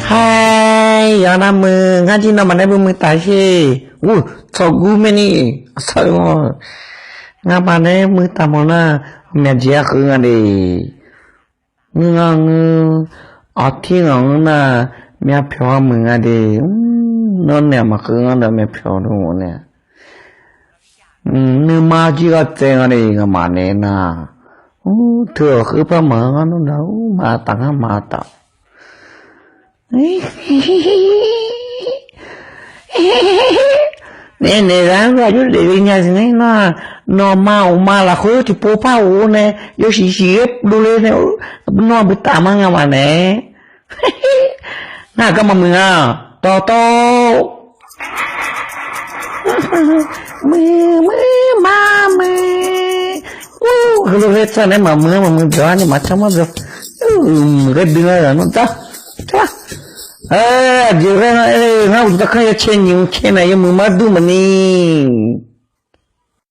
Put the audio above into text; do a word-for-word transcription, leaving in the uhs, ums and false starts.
Haer, yawqha navmuiq ngar jir nawmaf nae beu muiq taf sher. Ur, tsawqgur maerni, aqsawr-eu, nga'maf nae muiq taf mawf nar, myavjeq-aer keuv nga de. Ngeur ngar ngeur, aqtir ngaq ngeur nar, myavpyawq-aer muiq nga de. Nawr nae maqkeuv ngar dawq myavpyawq dov nae nuima jir ghartsaev nga de, nga'maf nae nar. Ur, teu-awq kheupar maqngeur ngar nawr nar, ur, maqtaf ngar maqtaf. Naef naeq zaq-anr aqjox daef le nya siq nae nar, nawqma uqma lafkhoer tiqpov par of-awr nae yawshiq shiq-aer dovle nae, nawr-aq bui taf ma nga'maf nae. Ngar garma muiq nga, dawqtawv. Muiq muiq ma muiq. Ur, heulof-aer tsawrhaq nae maqmuiq-anr maqmuiq byawq-ar ni maqtsar mar byawq. Ghaer dui nar-aq nawr dzar. Aqjeq ghae nga, ngar uqduq tavkanr ya cae nyiq-eu cae nae yawmuiq mar dur maqni.